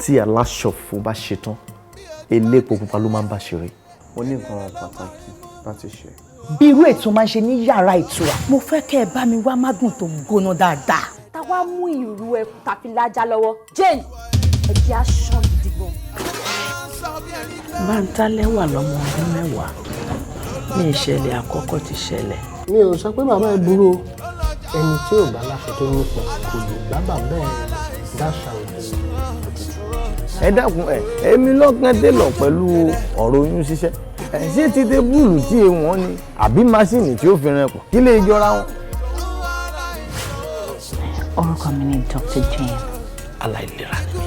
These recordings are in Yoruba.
Tí aláṣọ fún bá ṣe tán, elépo pupa ló máa ń bá ṣeré. Mo ní nǹkan pàtàkì láti ṣe. Bí irú ètò máa ń ṣe ní yàrá ìtura. Mo fẹ́ kẹ́ ẹ bá mi wá mágùn tó gbóná dáadáa. Tá wá mú ìrù ẹkùn tàfi lájà lọ́wọ́ Jane, ẹ̀jẹ̀ aṣọ gidi gan. Bántálẹ́ wà lọ́mọ ọdún 10 ní ìṣẹ̀lẹ̀ àkọ́kọ́ ti ṣẹlẹ̀. Mi ò sọ pé bàbá ẹ burú o, ẹni tí ò bá láṣọ tó nípọn kò lè bá bàbá ẹ dáṣà òde òtútù. Ẹ dákun, ẹ èmi lọ́kàn délọ̀ pẹ̀lú ọ̀rọ̀ oyún ṣíṣẹ́. Ẹ ṣé ti tébúlù tí wọ́n ní àbí máṣíìnì tí ó fi rin pọ̀ kí lè jọra wọn. Orúkọ mi ni Dr. Jane. Aláìlera ni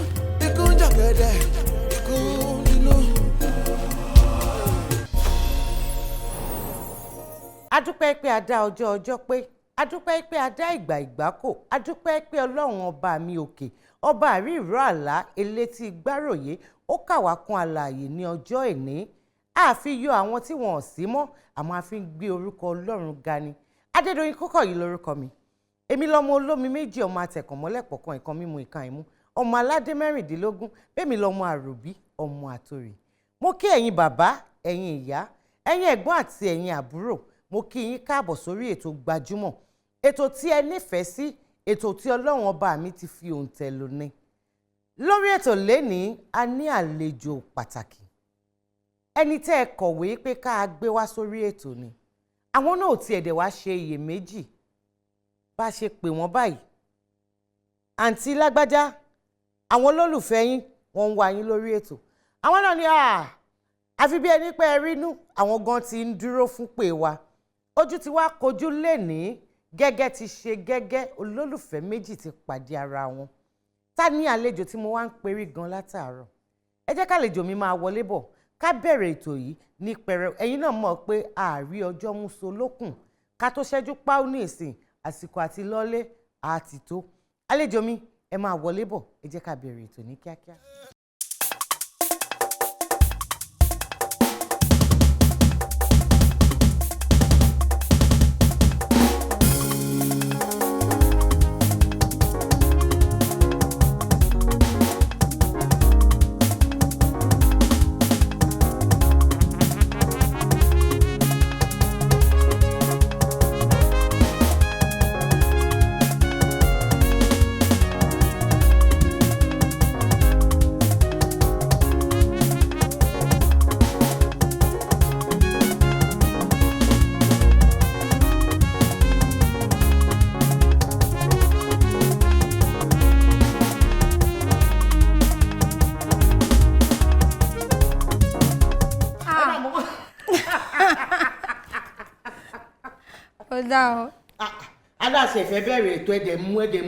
mí. Adúpẹ́ pé a dá ọjọ́ ọjọ́ pé, adúpẹ́ pé a dá ìgbà ìgbà kò, adúpẹ́ pé Ọlọ́run ọba mi òkè, ọba àrí ìró àlá, elétí gbáròyé, ó kà wá kún alààyè ní ọjọ́ ìní. Àfi yọ àwọn tí wọn ò sí mọ́, àmọ́ a fi ń gbé orúkọ Ọlọ́run ga ni. Adédoyin Kókọ̀yí lórúkọ mi. Èmi lọmọ olómi méjì, ọmọ atẹ̀kànmọ́lẹ̀ pọ̀kan, ìkan mímu ìkan ìmú, ọmọ aládé 16, bẹ́ẹ̀mi lọmọ àròbí, ọmọ àtòrì. Mo kí ẹ̀yin bàbá, ẹ̀yin ìyá, ẹ̀yin ẹ̀gbọ́n àti ẹ̀yin àbúrò. Mo kí yín káàbọ̀ sórí ètò Gbajúmọ̀, ètò tí ẹ nífẹ̀ẹ́ sí, ètò tí Ọlọ́run ọba mi ti fi òǹtẹ̀ lò ní. Lórí ètò lénìí, a ní àlejò pàtàkì. Ẹni tẹ́ ẹ kọ̀wé pé ká gbé wá sórí ètò ni. Àwọn náà ò tiẹ̀ dẹ̀ wá ṣe iyèméjì bá ṣe pè wọ́n báyìí. Àǹtí lágbájá, àwọn olólùfẹ́ yín wọ́n ń wá yín lórí ètò. Àwọn náà ní àfi bí ẹni pé ẹ rínú, àwọn gan ti ń dúró fún pè wá. Ojú ti wá kojú lénìí, gẹ́gẹ́ ti ṣe gẹ́gẹ́, olólùfẹ́ méjì ti pàdé ara wọn. Ta ní àlejò tí mo wá ń perí gan látàárọ̀? Ẹ jẹ́ kálejò mi máa wọlé bọ̀ ká bẹ̀rẹ̀ ètò yìí ní pẹrẹ. Ẹ̀yin náà mọ̀ pé àárí ọjọ́ mú so lókùn ká tó ṣẹ́jú páú ní ìsìn, àsìkò àti lọ́lé àti tó. Àlejò mi, ẹ máa wọlé bọ̀, ẹ jẹ́ ká bẹ̀rẹ̀ ètò ní kíákíá. Ó dá o. Aláṣẹ ìfẹ́ bẹ̀rẹ̀ ètò, ẹ̀dẹ̀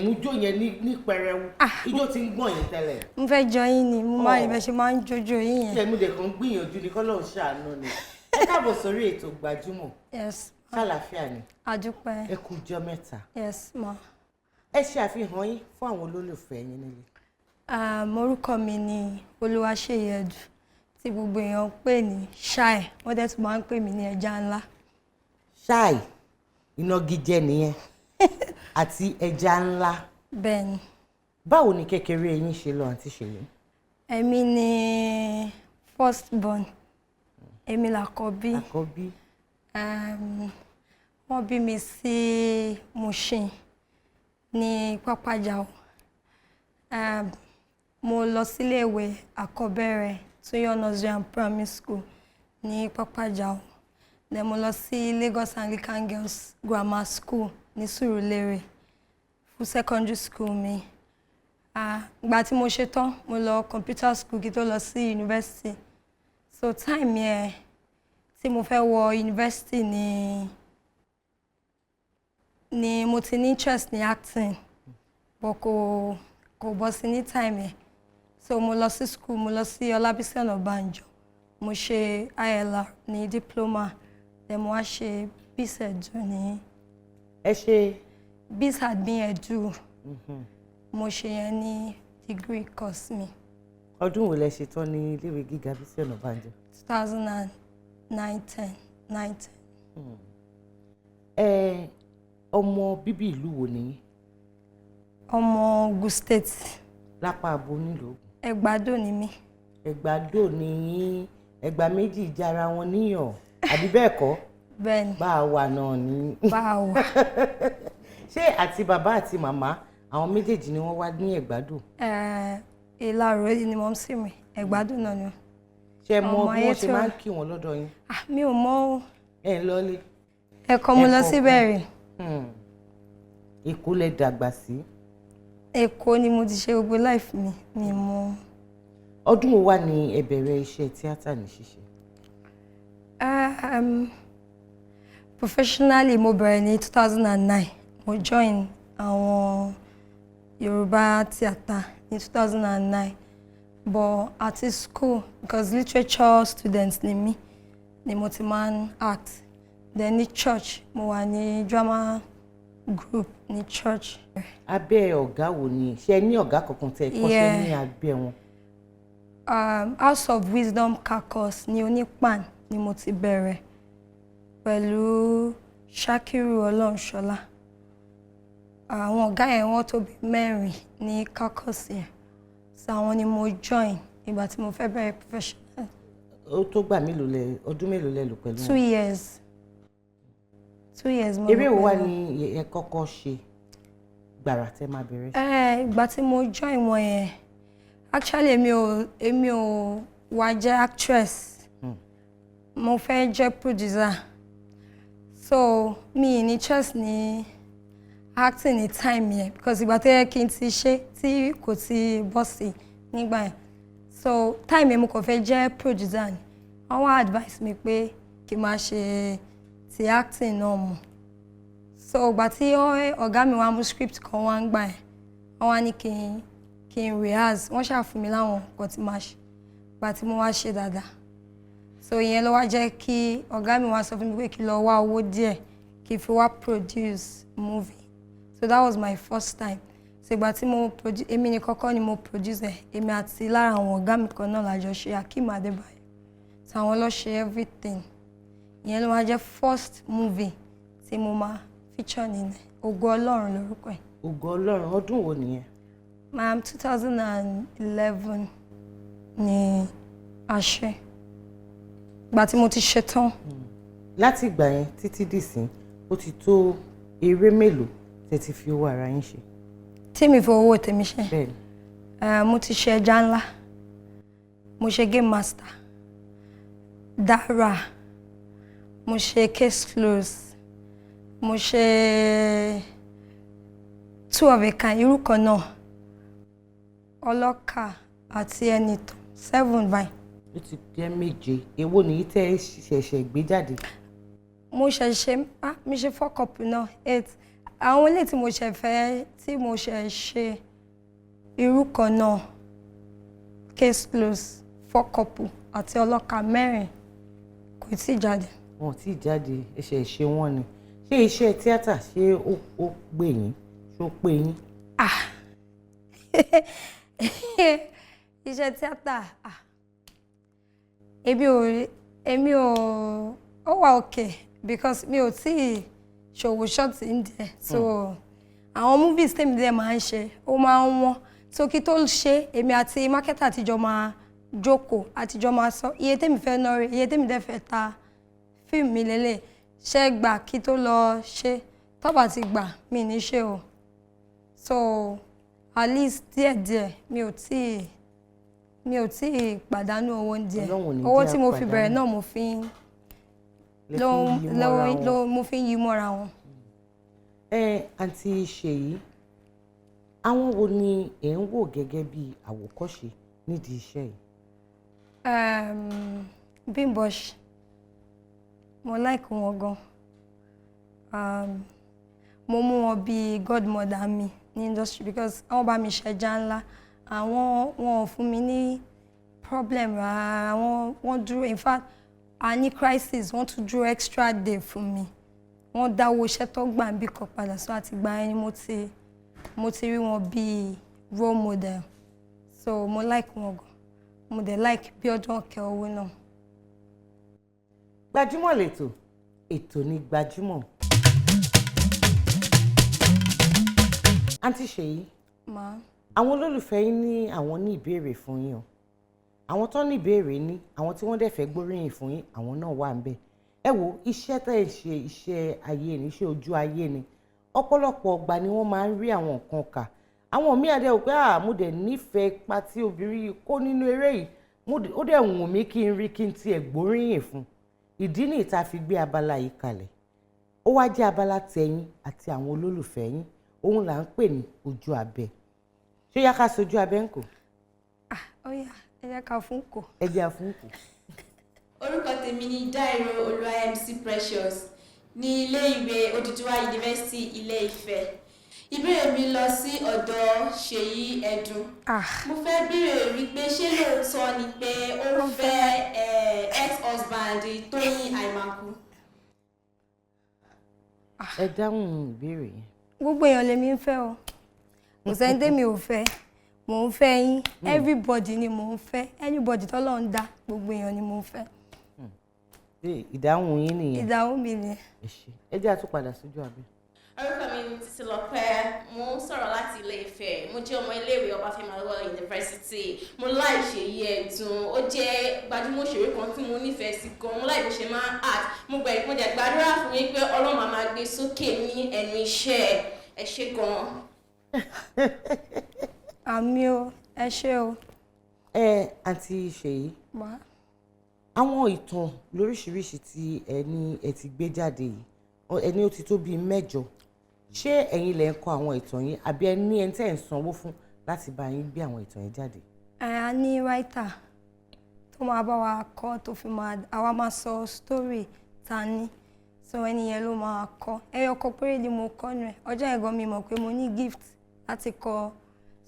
mú jó yẹn ní pẹrẹwu. Ijó ti ń gbọ̀n yín tẹ́lẹ̀. Mo fẹ́ jọ yín ni, mo máa ibẹ̀ ṣe máa ń jójó yín yẹn. Ṣé mo dẹ̀ kàn gbìyànjú ni, k'Ọlọ́run ṣàánú ni. Ẹ káàbọ̀ sórí ètò Gbajúmọ̀. Yes. Ṣàlàáfíà ni. Àdúpẹ́. Ẹ kú ọjọ́ mẹ́ta. Yes ma. Ẹ ṣe àfihàn yín fún àwọn olólùfẹ́ yín nílé. Orúkọ mi ni Olúwaṣeyì Ẹdù, tí gbogbo èèyàn ń pè ní Ṣáì, wọ́n dẹ̀ tún máa ń pè mí ní ẹja ńlá. Ṣáì, ìnagijẹ nìyẹn, àti ẹja ńlá. Bẹ́ẹ̀ni. Báwo ni kékeré yín ṣe lọ, àǹtí Ṣèyí? Èmi ni first born, èmi làkọ́bí. Àkọ́bí. Wọ́n bí mi sí Mushin ní Pápájàó. Mo lọ síléèwé àkọ́bẹ̀rẹ̀ Tuyon Nursery and Primary School ní Pápájàó. Then mo lọ sí Lagos Anglican Girls Grammar School ní Surulere fún secondary school mi. Ìgbà tí mo ṣe tán, mo lọ computer school kí tó lọ sí university. So time yẹn tí mo fẹ́ wọ university ni mo ti ní interest ní acting, but kò bọ́ sí ní time yẹn. So mo lọ sí school, mo lọ sí Ọlábísí Ọ̀nàbànjọ, mo ṣe ILR ní diploma, then mo wá ṣe BizEdu ní. Ẹ ṣe. BizAdmin Edu. Mo ṣe yẹn ní degree course mi. Ọdún wo lẹ ṣe tán ní iléèwé gíga Bísí Ọ̀nàbànjọ? 2009-10 9-10. Ẹ ọmọ bíbí ìlú wo ni yín? Ọmọ Ogun State. Lápá abo nílùú Ògùn. Ẹ̀gbádò ni mí. Ẹ̀gbádò ni yín. Ẹ̀gbá méjì jara wọn níyàn, àbí bẹ́ẹ̀ kọ́? Bẹ́ẹ̀ni. Bá a wà náà ni. Bá a wà. Ṣé àti bàbá àti màmá, àwọn méjèèjì ni wọ́n wá ní Ẹ̀gbádò? Ìlaró ni mò ń sì mi, Ẹ̀gbádò náà ni. Ṣé ẹ mọ bí wọ́n ṣe máa ń kí wọn lọ́dọ̀ yín? Mi ò mọ̀ o. Ẹ ń lọlé. Ẹ̀kọ́ mo lọ síbẹ̀ rí. Èkó lẹ dàgbà sí? Èkó ni mo ti ṣe gbogbo life mi, mi mọ̀. Ọdún wo wá ni ẹ bẹ̀rẹ̀ iṣẹ́ tíátà ní ṣíṣe? Professionally, mo bẹ̀rẹ̀ ní 2009. Mo join àwọn Yorùbá theatre ní 2009, but àti school, because literature student ni mí, ni mo ti máa ń act. Then ní church, mo wà ní drama group ní church. Abẹ́ ọ̀gá wo ni? Ṣé ẹ ní ọ̀gá kankan tẹ́ ẹ kọ́ṣẹ́ ní abẹ́ wọn? House of Wisdom Caucus ní Onípàn ni mo ti bẹ̀rẹ̀ pẹ̀lú Shakiru Ọlọ́runṣọlá. Àwọn ọ̀gá yẹn, wọ́n tó bí mẹ́rin ní caucus yẹn, so àwọn ni mo join ìgbà tí mo fẹ́ bẹ̀rẹ̀ professional. Ó tó gbà mélòó lẹ, ọdún mélòó lẹ lò pẹ̀lú wọn? 2 years, 2 years mo Eré lò wo wá pẹ̀lú. ni ẹ kọ́kọ́ ṣe gbàrà tẹ́ máa bẹ̀rẹ̀? Ìgbà tí mo join wọn yẹn, actually èmi ò wá jẹ́ actress, mo fẹ́ jẹ́ producer, so mi ní interest ní acting ní time yẹn, because ìgbà tó yẹ kí n ti ṣe tí kò ti bọ́ sí nígbà yẹn. So time yẹn, mo kàn fẹ́ jẹ́ producer ni. Wọ́n wá advice mi pé kí n máa ṣe ti acting náà mọ̀. So ìgbà tí ọ̀gá mi wá mú script kan wá ń gbà yẹn, wọ́n wá ní kí n rehearse. Wọ́n ṣáà fún mi láwọn nǹkan tí màá ṣe. Ìgbà tí mo wá ṣe dáadáa, so ìyẹn ló wá jẹ́ kí ọ̀gá mi wá sọ fún mi pé kí n lọ wá owó díẹ̀ kí n fi wá produce movie. So that was my first time. So ìgbà tí mo produce, èmi ní kọ́kọ́ ni mo produce ẹ̀. Èmi àti lára àwọn ọ̀gá mi kan náà la jọ ṣe, Akeem Adébáyọ̀. So àwọn ló ṣe everything. Ìyẹn ló wá jẹ́ first movie tí mo máa feature nínú ẹ̀. Ògo Ọlọ́run lórúkọ ẹ̀. Ògo Ọlọ́run, ọdún wo nìyẹn? Ma'am, 2011 ni a ṣe, ìgbà tí mo ti ṣe tán. Láti ìgbà yẹn títí dìsín, ó ti tó eré mélòó tẹ́ ti fi owó ara yín ṣe? Tí mi fi owó tèmi ṣe? Bẹ́ẹ̀ni. Mo ti ṣe Ẹja Ńlá, mo ṣe Game Master, Dara, mo ṣe Case Close, mo ṣe Two of a Kind, Irú Kan Náà, Ọlọ́kà àti Ẹnìtàn. Seven báyìí. Ó ti jẹ́ méje. Èwo nìyí tẹ́ ẹ ṣẹ̀ṣẹ̀ gbé jáde? Mo ṣẹ̀ṣẹ̀, ah, mi ṣe Four Couple náà, eight. Àwọn ilé tí mo ṣẹ̀ fẹ́, tí mo ṣẹ̀ ṣe, Irú Kan Náà, Case Close, Four Couple àti Ọlọ́kà. Mẹ́rin kò tí ì jáde. Wọn ò tí ì jáde, ẹṣẹ̀ ṣe wọ́n ni. Ṣé iṣẹ́ tíátà, ṣé ó gbè yín? Ṣó pé yín? Ah, iṣẹ́ tíátà, ah, èmi ò, ó wà okay, because mi ò tí ì ṣòwò ṣọ́ọ̀tì ń díẹ̀. So àwọn movies tèmi dẹ̀ máa ń ṣe, ó máa ń wọ́n. So kí tó ṣe, èmi àti marketer àtijọ́ máa jókòó, àtijọ́ máa sọ iye tèmi fẹ́ ná rè, iye tèmi dẹ̀ fẹ́ ta fíìmù mi lélẹ̀, ṣé gbà kí tó lọ ṣe. Tọ́ba ti gbà, mi ní ṣe o. So at least díẹ̀díẹ̀, mi ò tíì pàdánù owó díẹ̀. Ọlọ́run ò ní Owó jẹ́ tí mo fi bẹ̀rẹ̀ àpàdánù. náà mo fi ń Lẹ ló fi ń yí mọ́ra wọn. Ló mo fi ń yí mọ́ra wọn. Ẹ àǹtí Ṣèyí, àwọn wo ni ẹ̀ ń wò gẹ́gẹ́ bí àwòkọ́ṣe nídìí iṣẹ́ yìí? Bimbosh, mo like wọn gan. Mo mú wọn bí godmother mi ní industry, because àwọn bá mi ṣẹja ńlá, àwọn wọn ò fún mi ní problem rárá. Wọ́n dúró. In fact, a ní crisis, wọ́n tún dúró extra day fún mi. Wọ́n dáwọ́ iṣẹ́ tó gbà ń bí kan padà. So àti gbà yẹn ni mo ti rí wọn bí role model. So mo like wọn gan. Mo dẹ̀ like Bíọ́dún Ọ̀kẹ́ náà. Gbajúmọ̀ lẹ́tọ̀, ètò ní Gbajúmọ̀. Àǹtí Ṣèyí, Màá. Àwọn olólùfẹ́ yín ní àwọn ní ìbéèrè fún yín o. Àwọn tó ní ìbéèrè ní, àwọn tí wọ́n dẹ̀ fẹ́ gbóríyìn fún yín, àwọn náà wà ńbẹ̀. Ẹ wo iṣẹ́ tẹ́ ẹ̀ ṣe, iṣẹ́ ayé ni, iṣẹ́ ojú ayé ni. Ọ̀pọ̀lọpọ̀ ọgbà ni wọ́n máa ń rí àwọn nǹkan kà. Àwọn míì àdé wò pé, "Ah, mo dẹ̀ nífẹ̀ẹ́ ipa tí obìnrin yìí kó nínú eré yìí, ó dẹ̀ wù mí kí n rí, kí n tiẹ̀ gbóríyìn fún." Ìdí nìyí tá a fi gbé abala yìí kalẹ̀. Ó wá jẹ́ abala tẹ̀yin àti àwọn olólùfẹ́ yín. Òun là ń pè ní ojú abẹ. Ṣé yá ká sojú abẹ ń kò? Ó yá, ẹ jẹ́ ká fún kò. Ẹ jẹ́ àfún kò. Orúkọ tèmi ni Dairo Olúwa MC Precious ní ilé ìwé Odùduwà University, Ilé Ifẹ̀. Ìbéèrè mi lọ sí ọ̀dọ̀ Ṣèyí Ẹdùn. Mo fẹ́ béèrè wípé ṣé lóòótọ́ ni pé ó fẹ́ ex-husband Tóyìn Àìmàkù? Ẹ dáhùn ìbéèrè yẹn. Gbogbo èèyàn lèmi ń fẹ́ o. Kò sẹ́ni tẹ́mi ò fẹ́. Mò ń fẹ́ yín. Everybody ni mò ń fẹ́. Anybody tọ́lọ́run ń dá, gbogbo èèyàn ni mò ń fẹ́. Ṣé ìdáhùn yín nìyẹn? Ìdáhùn mi nìyẹn. Ẹ ṣé. Ẹ jẹ́ àtúpadà sójú abẹ. Orúkọ mi ni Títílọpẹ́. Mo ń sọ̀rọ̀ láti Ilé Ifẹ̀. Mo jẹ́ ọmọ iléèwé Ọbáfẹ́mi Awólọ́wọ̀ University. Mo like Ṣèyí Ẹdùn. Ó jẹ́ gbajúmọ̀ òṣèré kan tí mo nífẹ̀ẹ́ sí gan. Mo like bó ṣe máa ń act. Mo gbẹ̀, mo dẹ̀ gbàdúrà fún yín pé Ọlọ́run máa máa gbé sókè ní ẹnu iṣẹ́ ẹ̀. Ẹ ṣé gan. Àmín o, ẹ ṣé o. Ẹ àǹtí Ṣèyí, Ma. àwọn ìtàn lóríṣiríṣi tí ẹ ní ẹ ti gbé jáde yìí, ẹ ní ó ti tó bíi 8. Ṣé ẹ̀yin lẹ ń kọ àwọn ìtàn yìí, àbí ẹ ní ẹni tẹ́ ẹ̀ ń sanwó fún láti bá yín gbé àwọn ìtàn yìí jáde? Ẹ a ní writer tó máa bá wa kọ, tó fi máa àwa máa sọ story ta ní, so ẹni yẹn ló máa kọ. Ẹyọ kan péré ni mo kọ nù ẹ. Ọjọ́ yẹn gan mi mọ̀ pé mo ní gift láti kọ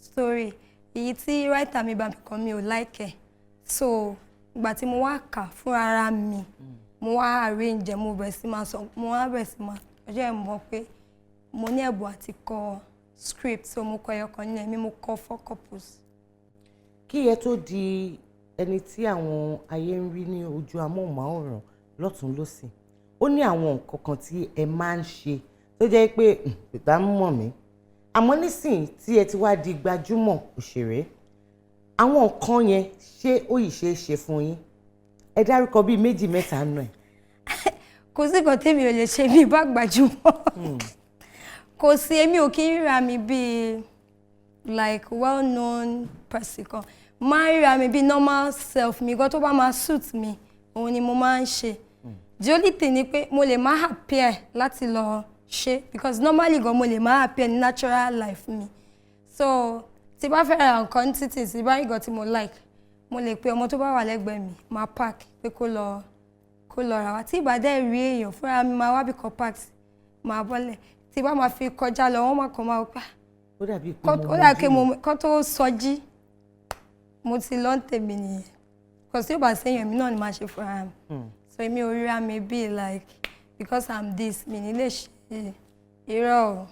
story. Èyí tí writer mi bá mi kọ, mi ò like ẹ̀. So ìgbà tí mo wá kà fún ara mi, mo wá arrange ẹ̀, mo bẹ̀rẹ̀ sí máa sọ, mo wá bẹ̀rẹ̀ sí máa, ọjọ́ yẹn mo mọ̀ pé mo ní ẹ̀bùn àti kọ script. So mo kọ ẹyọ kan nínú ẹ̀mí, mo kọ four couples. Kí ẹ tó di ẹni tí àwọn ayé ń rí ní ojú amóhùnmáwòrán lọ́tún lọ́sìn, ó ní àwọn nǹkan kan tí ẹ máa ń ṣe tó jẹ́ pé ìta ń mọ̀ mí. Àmọ́ nísìnyí tí ẹ ti wá di gbajúmọ̀ òṣèré, àwọn nǹkan yẹn, ṣé ó yìí ṣe é ṣe fún yín? Ẹ dárúkọ bíi méjì mẹ́ta nù ẹ̀. Kò sí nǹkan tèmi ò lè ṣe bí bá gbajúmọ̀. Kò sí. Èmi ò kí ń ríra mi bíi like well known person kan. Máa ń ríra mi bíi normal self mi. Gan tó bá máa suit mi, òun ni mo máa ń ṣe. The only thing ni pé mo lè má appear láti lọ ṣe, because normally gan mo lè má appear ní natural life mi. So tí bá fẹ́ ra nǹkan ní títì, tí bá rí nǹkan tí mo like, mo lè pe ọmọ tó bá wà lẹ́gbẹ̀ẹ́ mi, máa park pé kó lọ rà wá. Tí ìbá dẹ̀ rí èèyàn, fúnra mi máa wá bí kan park, máa bọ́lẹ̀. Tí bá máa fi kọjá lọ, wọ́n máa kàn máa wò pé Ó dàbí pé mo ó dàbí pé mojú mo kọ́ tó sọjí, mo ti lọ ń tèmi nìyẹn. Kò sí, ò bá séèyàn, èmi náà ni màá ṣe fúnra mi. So èmi ò ríra mi bí like because I'm this, mi ní lè ṣe, irọ́ o.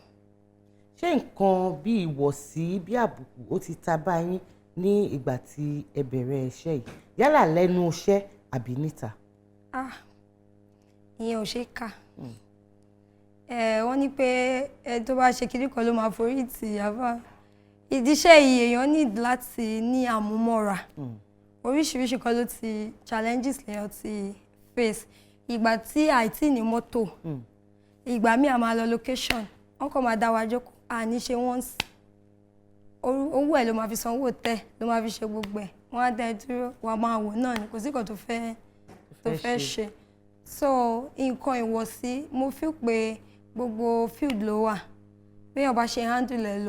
Ṣé nǹkan bí ìwọ̀sí, bí àbùkù, ó ti ta bá yín ní ìgbà tí ẹ bẹ̀rẹ̀ iṣẹ́ yìí, yálà lẹ́nu iṣẹ́ àbí níta? Ah, ìyẹn ò ṣe é kà. Ẹ wọ́n ní pé ẹ tó bá ṣe kinní kan ló máa forí tì. Àbá ìdíṣẹ́ yìí, èèyàn need láti ní àmúmọ́ra. Oríṣiríṣi kan ló ti challenges lèèyàn ti face. Ìgbà tí àìtí ní mọ́tò, ìgbà míì a máa lọ location, wọ́n kàn máa dá wa jókòó, àní ṣe once. Owó ẹ̀ ló máa fi sanwó tẹ̀, ló máa fi ṣe gbogbo ẹ̀. Wọ́n á dá ẹ dúró, wàá máa wò náà ni. Kò sí nǹkan tó fẹ́ ṣe. So nǹkan ìwọ̀sí, mo feel pé gbogbo field ló wà. Béèyàn bá ṣe handle ẹ̀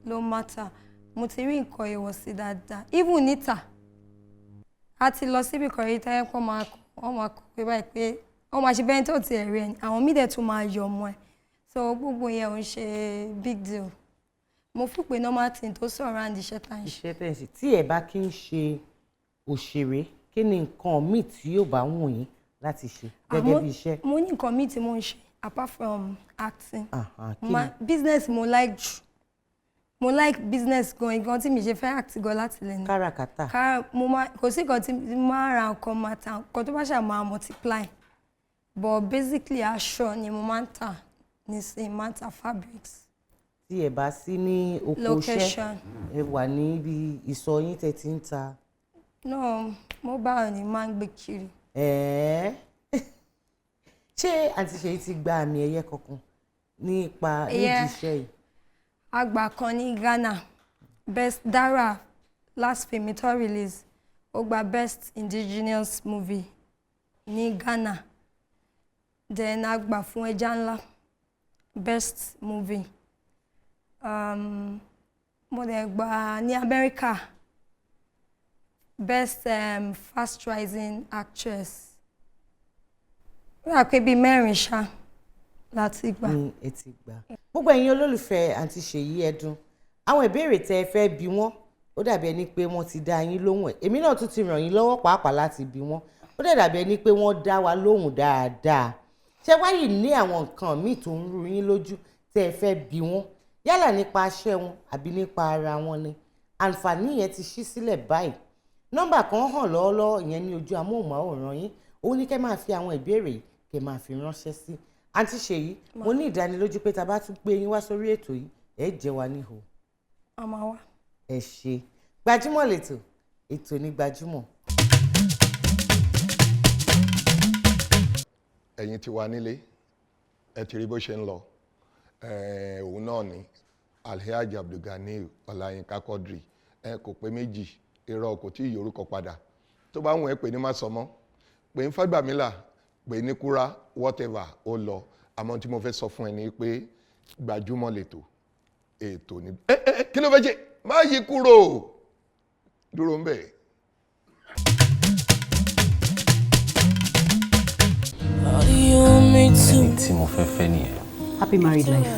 ló matter. Mo ti rí nǹkan ìwọ̀sí dáadáa, even níta. A ti lọ síbi kan rí táyẹ̀ pọ̀, máa wọ́n máa kọ̀ pé báyìí pé wọ́n máa ṣe bẹ́ẹ̀ tó ti ẹ̀rí ẹni, àwọn míì dẹ̀ tún máa yọ̀ ọmọ ẹ̀. So gbogbo yẹn ò ń ṣe big deal. Mo feel pé normal thing tó surround iṣẹ́ tá à ń ṣe. Iṣẹ́ tẹ̀ ń ṣe, tí ẹ bá kí ń ṣe òṣèré, kí ni nǹkan míì tí yóò bá wù yín láti ṣe gẹ́gẹ́ bí iṣẹ́? Mo ní nǹkan míì tí mo ń ṣe apart from acting. Kí Ma, ni? Business mo like jù. Mo like business gan. Gan tí mi ṣe fẹ́ act gan láti lẹ̀ ní. Káràkátà. Ká mo máa, kò sí nǹkan tí mo máa ra nǹkan, máa ta nǹkan tó bá ṣáà máa multiply. But basically, aṣọ ni mo máa ń tà nísìnyí, máa ń ta fabrics. Tí ẹ bá sí ní oko iṣẹ́, Location. ẹ wà níbi ìsọ̀ yín tẹ́ ti ń ta? No, mobile ni máa ń gbé kiri. Ẹ̀ẹ́, ṣé àǹtí Ṣèyí ti gba àmì ẹ̀yẹ kankan nípa nídìí iṣẹ́ yìí? Àgbà kan ní Ghana, best Dara, last film tó release, ó gba best indigenous movie ní Ghana. Then a gbà fún Ẹja Ńlá, best movie. Mo dẹ̀ gbà ní America, best fast rising actress. Ó yà pé bíi mẹ́rin ṣá láti gbà. Ní ẹ ti gbà. Gbogbo ẹ̀yin olólùfẹ́ àǹtí Ṣèyí Ẹdùn, àwọn ìbéèrè tẹ́ ẹ fẹ́ bi wọ́n, ó dàbí ẹni pé wọ́n ti dá yín lóhùn ẹ̀. Èmi náà tún ti ràn yín lọ́wọ́ pàápàá láti bi wọ́n. Ó dẹ̀ dàbí ẹni pé wọ́n dá wa lóhùn dáadáa. Ṣé wáyìí ní àwọn nǹkan míì tó ń rú yín lójú tẹ́ ẹ fẹ́ bi wọ́n, yálà nípa iṣẹ́ wọn àbí nípa ara wọn ni? Àǹfààní yẹn ti ṣí sílẹ̀ báyìí. Nọ́mbà kan hàn lọ́wọ́lọ́wọ́ ìyẹn ní ojú amóhùnmáwòrán yín. Òun ní kẹ́ máa fi àwọn ìbéèrè yìí, kẹ́ máa fi ránṣẹ́ sí àǹtí Ṣèyí. Mo ní ìdánilójú pé tá a bá tún gbé yín wá sórí ètò yìí, ẹ jẹ́ wa níhò. A máa wá. Ẹ ṣe. Gbajúmọ̀ lẹ́tọ̀, ètò ní gbajúmọ̀. Ẹ̀yin ti wà nílé, ẹ ti rí bó ṣe ń lọ. Òun náà ni Alhaji Abdulganiyu Ọláyínká Quadri. Ẹ kò pé méjì, irọ́, kò tí ì yorùkọ padà. Tó bá wùn ẹ́, pè ní má sọmọ́, pè ní Fágbàmílà, pè ní kúrá, whatever, ó lọ. Àmọ́ tí mo fẹ́ sọ fún ẹ ni pé gbajúmọ̀ lètò, ètò ní. Ẹ ẹ, kí ló fẹ́ ṣe? Má yí kúrò, dúró ń bẹ̀. Ẹni tí mo fẹ́ fẹ́ nìyẹn. Happy married life.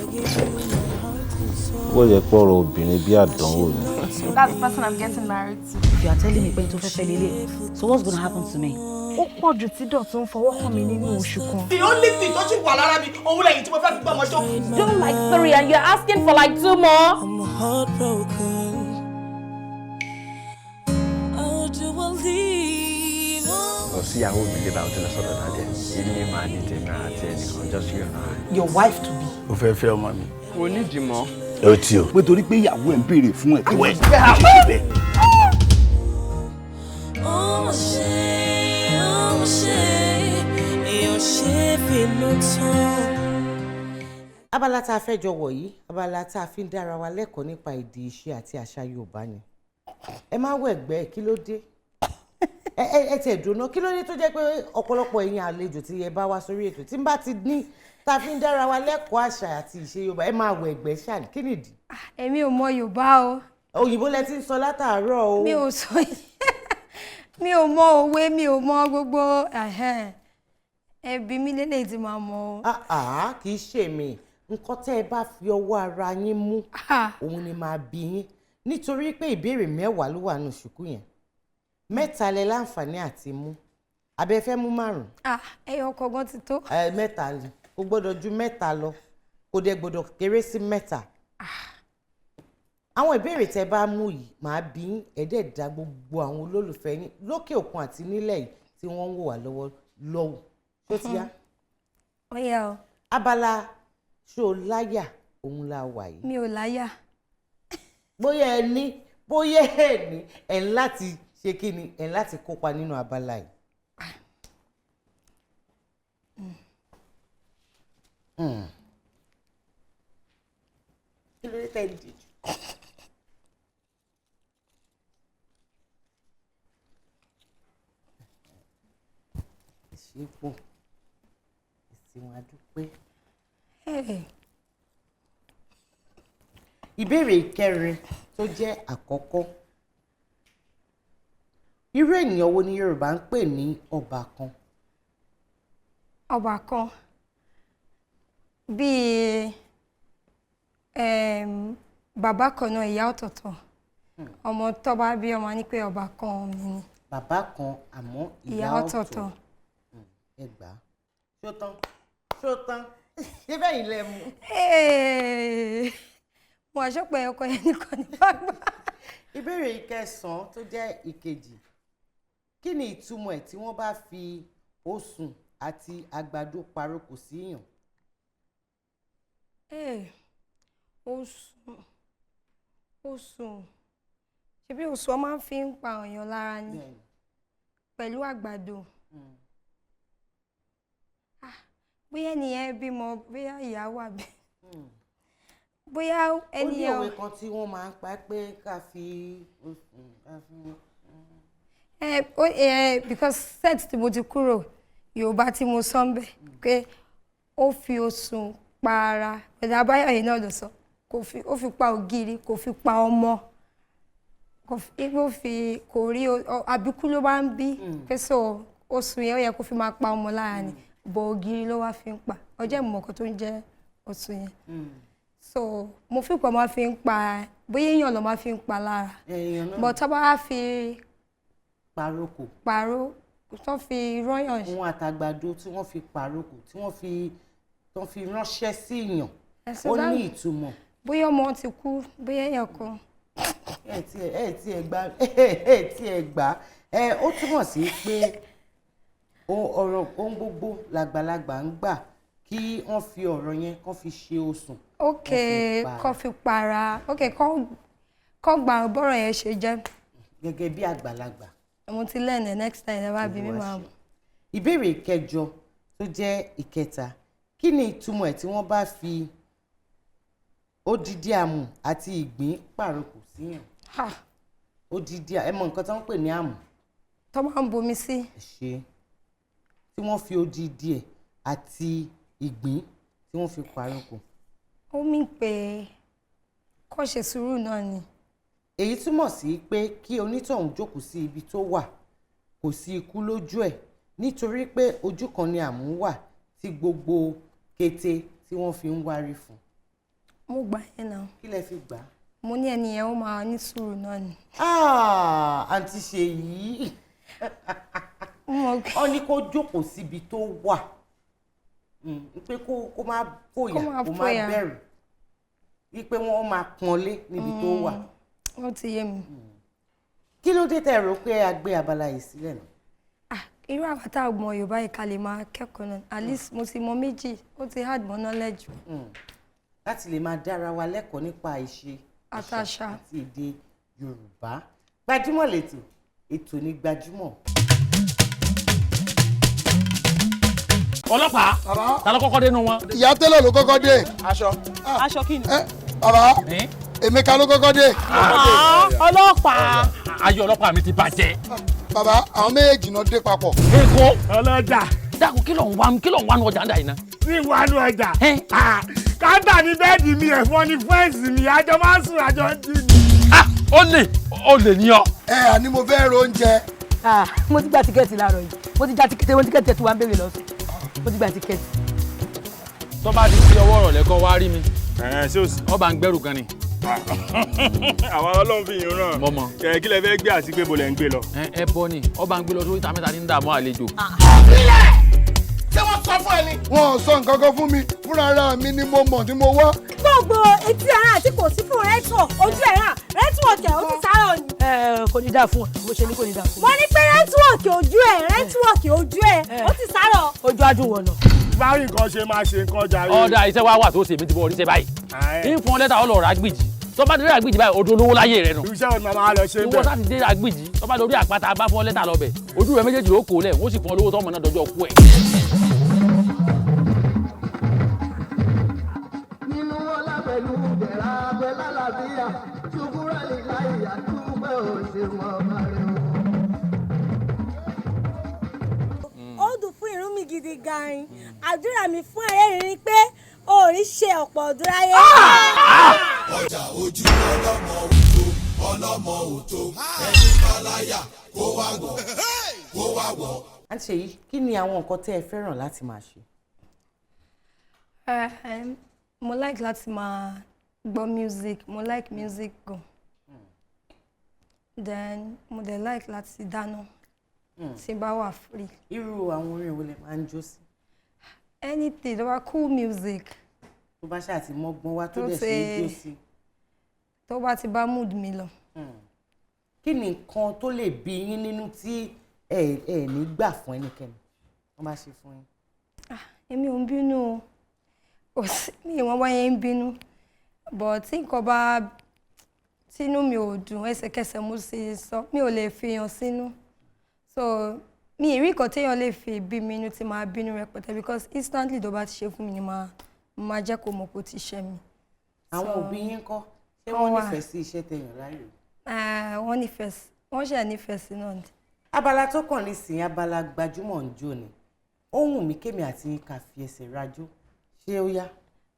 Ó yẹ pọ̀rọ̀ obìnrin bí àdánwò ni. That's the person I'm getting married to. If you are telling me pé n tó fẹ́ fẹ́ lélẹ̀, so what's gonna happen to me? Ó pọ̀ jù tí Dọ̀tun fọwọ́ kàn mí nínú oṣù kan. The only thing tó sì wà lára mi òun lẹ́yìn tí mo fẹ́ fi gbọ́ ọmọ ṣó. Doing like three and you're asking for like two more. I'm heartbroken. How do I leave? Lọ sí ìyàwó mi lé báyìí, ó ti lọ sọ́dọ̀ daddy ẹ̀. Ilé máa ní tèmi àti ẹnìkan, just you and I. Your wife to be. Ó fẹ́ fẹ́ ọmọ mi. Kò nídìí mọ́. Ẹ ti o. Pé torí pé ìyàwó ẹ̀ ń béèrè fún ẹ̀tọ́ ẹ̀ ṣe bẹ́ẹ̀. Oh, ṣe, oh, ṣe, èèyàn ṣe bínú tán. Abala tá a fẹ́ jọ wọ̀ yìí, abala tá a fi ń dára wa lẹ́kọ̀ọ́ nípa èdè, ìṣe àti àṣà Yorùbá ni. Ẹ má wọ ẹ̀gbẹ́. Kí ló dé? Ẹ ẹ ẹ tiẹ̀ dùnà, kí ló dé tó jẹ́ pé ọ̀pọ̀lọpọ̀ ẹ̀yin àlejò tí ẹ bá wá sórí ètò, tí n bá ti ní tá a fi ń dára wa lẹ́kọ̀ọ́ àṣà àti ìṣe Yorùbá, ẹ máa wọ ẹ̀gbẹ́ ṣáà? Kí nìdí? Èmi ò mọ Yorùbá o. Òyìnbó lẹ ti ń sọ látàárọ̀ o. Mi ò sọ, mi ò mọ òwe, mi ò mọ gbogbo ẹ̀hẹ́n. Ẹbí mi lélẹ̀ tí màá mọ o. Ah ah, kì í ṣe mi. Nǹkan tẹ́ ẹ bá fi ọwọ́ ara yín mú òun ni máa bí yín, nítorí pé ìbéèrè 10 ló wà nù ṣùkú yẹn. 3 lẹ láǹfààní àti mú. Abẹ fẹ́ mú 5? Ah, ẹyọ ọkọ̀ gan ti tó. Ẹ 3 ni. Kò gbọ́dọ̀ ju 3 lọ, kò dẹ̀ gbọ́dọ̀ kéré sí 3. Àwọn ìbéèrè tẹ́ bá mú yìí màá bí yín, ẹ dẹ̀ dá gbogbo àwọn olólùfẹ́ yín lókè òkun àti nílẹ̀ yìí tí wọ́n ń wò wá lọ́wọ́ lọ́wọ́. Tó ti yá? Ó yá o. Abala ṣó o láyà òun la wà yìí. Mi ò láyà. Bóyá ẹ ní, bóyá ẹ ní, ẹ ń láti ṣe kí ni, ẹ ń láti kópa nínú abala yìí. Kí ló dé tẹ́ ẹ dìjú? Ṣe pọ̀ ìsìn adúpẹ́. Ìbéèrè ìkẹrin tó jẹ́ àkọ́kọ́: irú ènìyàn wo ni Yorùbá ń pè ní ọbàkan? Ọbàkan bíi bàbá kan náà, ìyá ọ̀tọ̀ọ̀tọ̀. Ọmọ tó bá bí ọmọ ní pé ọbàkan mi ni. Bàbá kan àmọ́ ìyá ìyá ọ̀tọ̀ọ̀tọ̀. Ẹ gbà á. Ṣó tán? Ṣó tán? Ṣé bẹ́ẹ̀ yìí lẹ mú? Mo àṣọpọ̀ ẹ̀kọ́ yẹn nìkan ní bàbá. Ìbéèrè ìkẹsàn-án tó jẹ́ ìkejì: kí ni ìtumọ̀ ẹ̀ tí wọ́n bá fi osùn àti àgbàdo paroko síyàn? Osùn, osùn, ṣebí osùn ọ máa ń fi ń pa èèyàn lára ni pẹ̀lú àgbàdo. Ah, bóyá ẹnìyẹn bímọ, bóyá ìyá wà bí, bóyá Ó ní ẹnìyẹn òwe kan tí wọ́n máa ń pa pé ká fi osùn ká fi. Ẹ ó ẹ because set tí mo ti kúrò, Yorùbá tí mo sọ ń bẹ̀ pé ó fi osùn pa ara pẹ̀lú abáyọ̀yé náà ló sọ, kò fi, ó fi pa ògiri, kò fi pa ọmọ, kò fi, ó fi kò rí àbíkú ló máa ń bí pé so osùn yẹn ó yẹ kó fi máa pa ọmọ lára ni, bọ̀ ògiri ló wá fi ń pa ọjọ́ ìmọ̀ọ́kọ tó ń jẹ́ osùn yẹn. So mo fi pọ̀ máa fi ń pa, bóyá èèyàn ló máa fi ń pa lára, Èèyàn náà. but tá bá wá fi Paroko. Pàrọ̀ tó fi rọ́yàn. Òun àtàgbàdo tí wọ́n fi paroko, tí wọ́n fi tó fi ránṣẹ́ sí èèyàn, Ẹ̀sùn ó bá- ní ìtumọ̀. Bóyá ọmọ ti kú, bóyá èèyàn kan. Ẹ ti ẹ ti ẹ gbà ẹ, ó túmọ̀ sí pé ọ̀rọ̀ ohun gbogbo làgbàlagbà ń gbà kí wọ́n fi ọ̀rọ̀ yẹn kán fi ṣe osùn. Ok, Wọ́n fi para. kọ́ fi para. Ok, kọ́ gbà bọ́rọ̀ yẹn ṣe jẹ́. Gẹ́gẹ́ bí àgbàlagbà. Mo ti learn ẹ̀, next time ẹ bá bí mi Olúwa máa. ṣeun. Ìbéèrè ìkẹjọ tó jẹ́ ìkẹta: kí ni ìtumọ̀ ẹ̀ tí wọ́n bá fi odidi àmù àti ìgbín pàrokò síyàn? Ha. Odidi, ẹ mọ nǹkan tó ń pè ní àmù? Tó máa ń bomi sí. Ẹ ṣe, tí wọ́n fi odidi ẹ̀ àti ìgbín tí wọ́n fi pàrokò. Ó mí pé kó ṣe sùúrù náà ni. Èyí túmọ̀ sí pé kí onítọ̀hún jókòó sí ibi tó wà, kò sí ikú lójú ẹ̀, nítorí pé ojú kan ni àmú wà tí gbogbo kété tí wọ́n fi ń wárí fún. Mo gbà yẹn náà. Kí lẹ fi gbà á? Mo ní ẹni yẹn ó máa ní sùúrù náà ni. Ah, àǹtí Ṣèyí, wọ́n ní kó jókòó síbi tó wà, pé kó má fòyà, Kó má kó má fòyà. bẹ̀rù, wípé wọ́n máa pọ́nlé níbi tó wà. Ó ti yé mi. Kí ló dé tẹ́ rò pé a gbé abala yìí sílẹ̀ náà? Irú àwa tá a mọ Yorùbá yìí, ká lè máa kẹ́kọ̀ọ́ náà. At least mo ti mọ méjì, ó ti add more knowledge. Láti lè máa dára wa lẹ́kọ̀ọ́ nípa ìṣe, àtàṣà àti èdè Yorùbá. Gbajúmọ̀ lẹ́tọ̀, ètò ní gbajúmọ̀. Ọlọ́pàá, ta ló kọ́kọ́ dénú wọn? Ìyá tẹ́lẹ̀ ló kọ́kọ́ dé. Aṣọ. Aṣọ kí ni? Bàbá, Emeka ló kọ́kọ́ dé. Ọlọ́pàá. Ayé ọlọ́pàá mi ti bàjẹ́. Bàbá, àwọn méjèèjì náà dé papọ̀. Èkó. Ọlọ́jà. Dákun, kí ló ń wá, kí ló ń wá nu ọjà ń dà yìí ná? Ní ìwà nu ọjà. Káńtà ní bẹ́ẹ̀dì mi, ẹ̀fọn ní fẹ́ǹsì mi, àjọ máa ń sùn, àjọ ń jí ni. Ó lè ní ọ. Ẹ àní mo fẹ́ ro oúnjẹ. Mo ti gba tíkẹ́ẹ̀tì láàárọ̀ yìí, mo ti já tíkẹ́ẹ̀tì, mo tíkẹ́ẹ̀tì tí wàá ń béèrè lọ́sùn, mo ti gba tíkẹ́ẹ̀tì. Tó bá di sí ọwọ́ ọ̀rọ̀ lẹ́kọ́ wá rí mi. Ṣé o sì. Ọba ń gbẹ́rù gan ni. Àwa Ọlọ́run fi yín ràn. Mo mọ̀. Kẹ̀ kí lẹ fẹ́ gbé àti pé bo lẹ̀ ń gbé lọ? Ẹ bọ ni, ọba ń gbé lọ sórí ìta mẹ́ta ní dààmú àlejò. Ṣé wọ́n sọ fún ẹ ni? Wọn ò sọ nǹkan kan fún mi, fúnra ara mi ni mo mọ̀ tí mo wá. Gbogbo etí ara àti kò sí fún rẹ́tíwọ̀kì ojú ẹ̀ ràn, rẹ́tíwọ̀kì ẹ̀ ó ti sáré ni. Ẹ kò ní dáa fún ọ, mo ṣe ní kò ní dáa fún ọ. Mo ní pé rẹ́tíwọ̀kì ojú ẹ̀, rẹ́tíwọ̀kì ojú ẹ̀ ó ti sáré. Ojú adùn wọ̀nà. Bá rí nǹkan ṣe máa ṣe nǹkan jàre. Ọ̀dà iṣẹ́ wa wà tó ṣe, mi ti bọ̀ oríṣẹ́ báyìí. Ń fún ọ lẹ́tà, ọlọ́ọ̀rọ̀ àgbìjì. Tó bá dé àgbìjì báyìí, odò olówó láyé rẹ nù. Iṣẹ́ wo ni màmá lọ ṣe Ìwọ bẹ́ẹ̀? sá ti dé àgbìjì, tó bá lórí àpáta bá fún ọ lẹ́tà lọ́bẹ̀, ojú rẹ méjèèjì ló kó lẹ̀, wọ́n sì fún ọ lówó tọ́mọ náà dọjọ́ kú ẹ̀. Nínú ọlá pẹ̀lú bẹ̀rẹ̀ abẹ́ lálàáfíà ṣùkúrà lè láì àdúgbò òṣèlú ọba rẹ̀ o. Ó dùn fún irun mi gidi gan-an. Àdúrà mi fún ẹ̀rẹ́ ni pé o ò ní ṣe ọ̀pọ̀ ọdún láyé. Ọjà ojú ọlọ́mọ òtó, ọlọ́mọ òtó, ẹni báláyà kó wá wọ̀, kó wá wọ̀. Àǹtí Ṣèyí, kí ni àwọn nǹkan tẹ́ ẹ fẹ́ràn láti máa ṣe? Mo like láti máa gbọ́ music, mo like music gan. Then mo dẹ̀ like láti dáná tí n bá wà free. Irú àwọn orin wo lẹ máa ń jó sí? Anything tó bá cool music. Tó bá ṣáà ti mọ́gbọ́n wá, tó Tó dẹ̀ ṣe é jó sí. Tó bá ti bá mood mi lọ. Kí ni nǹkan tó lè bí yín nínú tí ẹ ní gbà fún ẹnikẹ́ni wọ́n bá ṣe fún yín? Èmi ò ń bínú o, kò sí mi ìwọ̀n bá yẹn ń bínú. But tí nǹkan bá tínú mi ò dùn, ẹsẹ̀kẹsẹ̀ mo sì sọ, mi ò lè fi hàn sínú. So mi ì rí nǹkan téèyàn lè fi bí mi inú tí máa bínú rẹpẹtẹ, because instantly tó bá ti ṣe fún mi ni máa jẹ́ kó mọ̀ kó ti ṣe mi. Àwọn òbí yín kọ́, ṣé wọ́n nífẹ̀ẹ́ sí iṣẹ́ tẹ̀yàn láàyò? Wọ́n nífẹ̀ẹ́ sí, wọ́n ṣe nífẹ̀ẹ́ sí náà ni. Abala tó kàn nísìnyí, abala gbajúmọ̀ ń jó ni. Ó wù mí kémi àti yín ká fi ẹsẹ̀ rajó. Ṣé ó yá?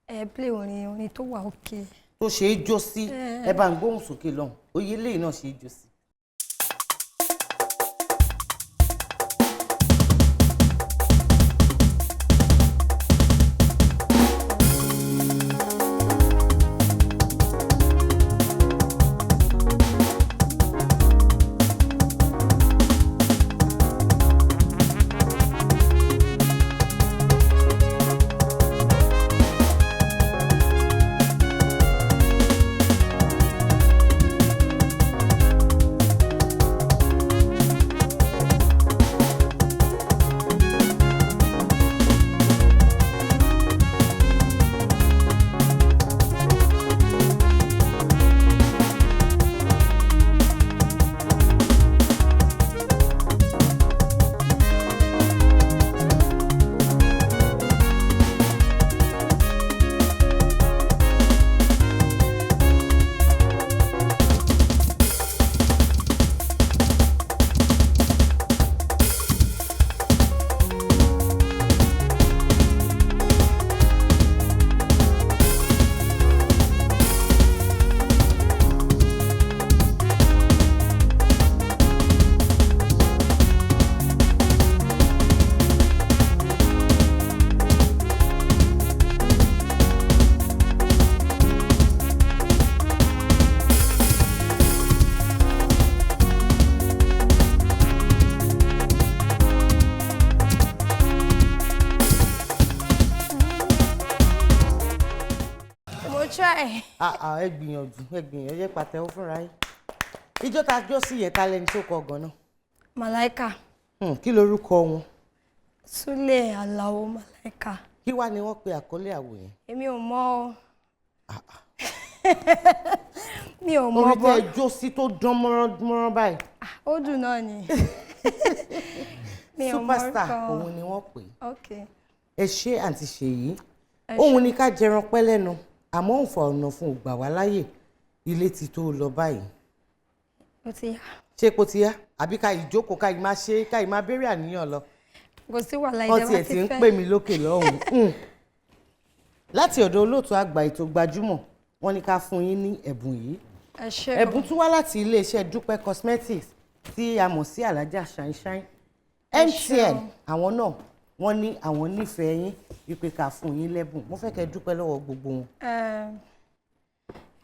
Ẹ play orin tó wà òkè. Tó ṣe é jó sí. Ẹ bá ń gbóhùn sókè lọ́hùn. Oyè lẹ́yìn náà ṣe é jó sí. Mo try. Ẹ gbìyànjú, ẹ gbìyànjú, ẹ pàtẹ́wọ́ fúnra yín. Ijó ta jó sí yẹn, ta lẹni tó kọ gan-an? Màláíkà. Kí lorúkọ wọn? Súlè Àlàó Màláíkà. Kí wá ni wọ́n pe àkọlé àwò yẹn? Èmi ò mọ̀ o. Mi ò mọ̀ Orí bọ́. tẹ jó sí tó dán mọ́rán báyìí. Ó dùn náà ni. Mi ò mọ̀ Superstar orúkọ. òun ni wọ́n pè é. Ok. Ẹ ṣé àǹtí Ṣèyí. Ẹ ṣé. Òun ni ká jẹran pẹ́ lẹ́nu, àmọ́ òǹfà ọ̀nà fún ògbà wá láyè. Ilé ti tó lọ báyìí. Ó ti yá. Ṣé kò ti yá? Àbí ká ìjókòó ká ì máa ṣe ká ì máa béèrè àníyàn lọ? Kò sí wàhálà, Wọ́n ìjọba tiẹ̀ ti ti ń fẹ́. pè mí lókè lọ́hùn-ún. Láti ọ̀dọ̀ olóòtú àgbà ètò gbajúmọ̀, wọ́n ní ká fún yín ní ẹ̀bùn yìí. Ẹ ṣé. Ẹ̀bùn tún wá láti iléeṣẹ́ Dúpẹ́ Cosmetics tí a mọ̀ sí Alájà Shine. Ẹ ṣé MTN àwọn náà wọ́n ní àwọn nífẹ̀ẹ́ yín wípé ká fún yín lẹ́bùn. Mo fẹ́ kẹ́ dúpẹ́ lọ́wọ́ gbogbo wọn.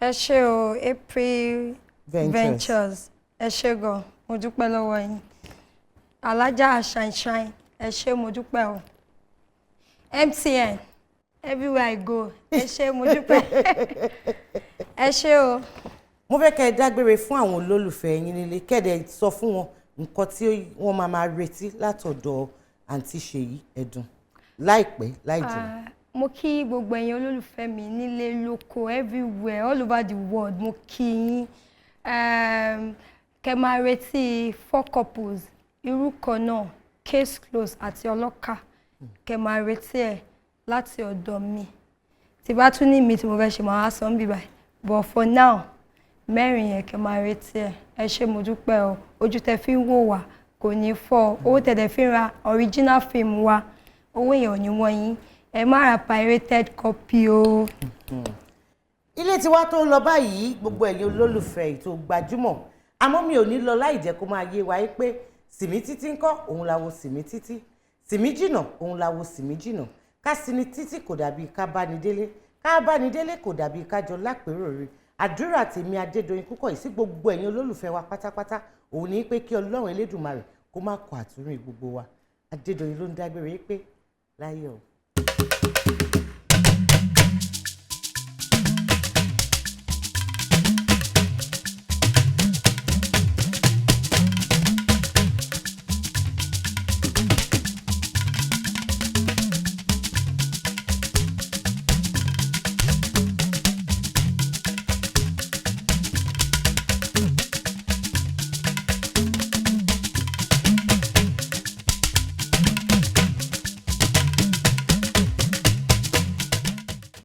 Ẹ ṣé o, April Ventures. Ventures. Ẹ ṣé gan, mo dúpẹ́ lọ́wọ́ yín. Alájà Shine, ẹ ṣé, mo dúpẹ́ o. MTN, everywhere I go, ẹ ṣé, mo dúpẹ́. Ẹ ṣé o. Mo fẹ́ kẹ́ ẹ dágbére fún àwọn olólùfẹ́ yín nílé, kẹ́ẹ̀dẹ̀ sọ fún wọn nǹkan tí wọ́n máa máa retí látọ̀dọ̀ àǹtí Ṣèyí Ẹ̀dùn láìpẹ́ láì jìnnà. Mo kí gbogbo ẹ̀yin olólùfẹ́ mi nílé lóko, everywhere, all over the world, mo kí yín. Kẹ́ máa retí Four Couples, Irú Kan Náà, Case Close àti Ọlọ́kà. Kẹ́ máa retí ẹ̀ láti ọ̀dọ̀ mi. Tí bá tún ní mi tí mo fẹ́ ṣe, màá wá sọ ń bíbáyìí, but for now, mẹ́rin yẹn, kẹ́ máa retí ẹ̀. Ẹ ṣé, mo dúpẹ́ o. Ojú tẹ fi ń wò wá kò ní fọ́ o. Owó tẹ dẹ̀ fi ń ra original film wa, owó yẹn ò ní wọ́n yín. Ẹ má ra pirated copy o. Ilé tiwa tó ń lọ báyìí, gbogbo ẹ̀yin olólùfẹ́ ètò gbajúmọ̀, àmọ́ mi ò ní lọ láì jẹ́ kó máa yé wa yí pé sìmí títí ńkọ́, òun la wo sìmí títí, sìmí jìnà, òun la wo sìmí jìnà. Ká sinmi títí kò dàbí ká bá ní délé, ká bá ní délé kò dàbí ká jọ lápérò rí. Àdúrà tèmi Adédoyin Kúkọ̀yí sí gbogbo ẹ̀yin olólùfẹ́ wa pátápátá òun ní pé kí Ọlọ́run Elédùmarè kó má kọ àtúnrìn gbogbo wa. Adédoyin ló ń dágbére pé láyọ̀.